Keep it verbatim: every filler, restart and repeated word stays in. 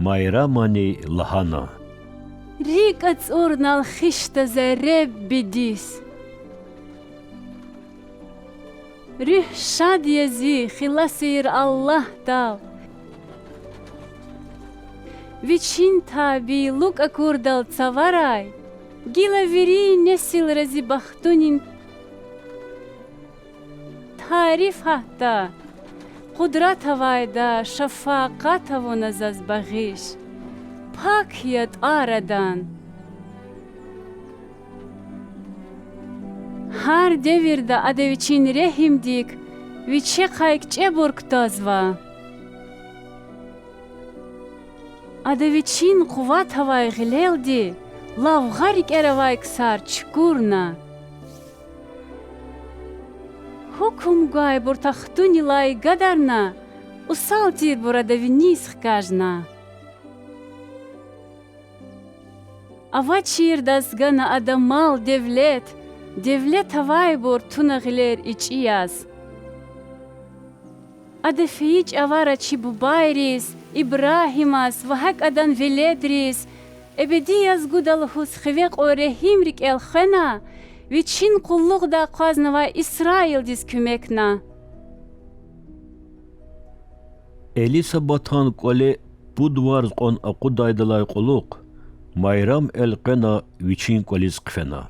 Майрамани лагьана: РикӀ ацӀурнал хишда за Реббидиз. Руьгь шад я зи хиласвийр Аллагьдал. Вичин табий лукӀ акурдал цаварай, гила вири несилра зи бахтунин тариф гьатда. Къудрат авайда, шафакъат авуна заз багъиш, пак я тӀвар адан. Гьар девирда ада вичин регьимдик вичехъай кичӀебур кутазва. Ада вичин къуват авай гъилелди лавгъа рикӀера авай ксар чукурна. Гьукум гвайбур тахтунилай гадарна, усал тирбур ада виниз хкажна. Авачирдаз гана ада мал-девлет, девлет авайбур туна гъилер ичӀи яз. Ада фейи чӀавара чи бубайриз, Ибрагьимаз ва гьакӀ адан веледриз эбеди яз гуда лугьуз хиве кьван регьим рикӀел хвена, вичин къуллугъда акъвазнавай Исраилдиз куьмекна. Элисабатан кӀвале пуд варз кьван акъудайдалай кьулухъ Майрам элкъвена вичин кӀвализ хъфена.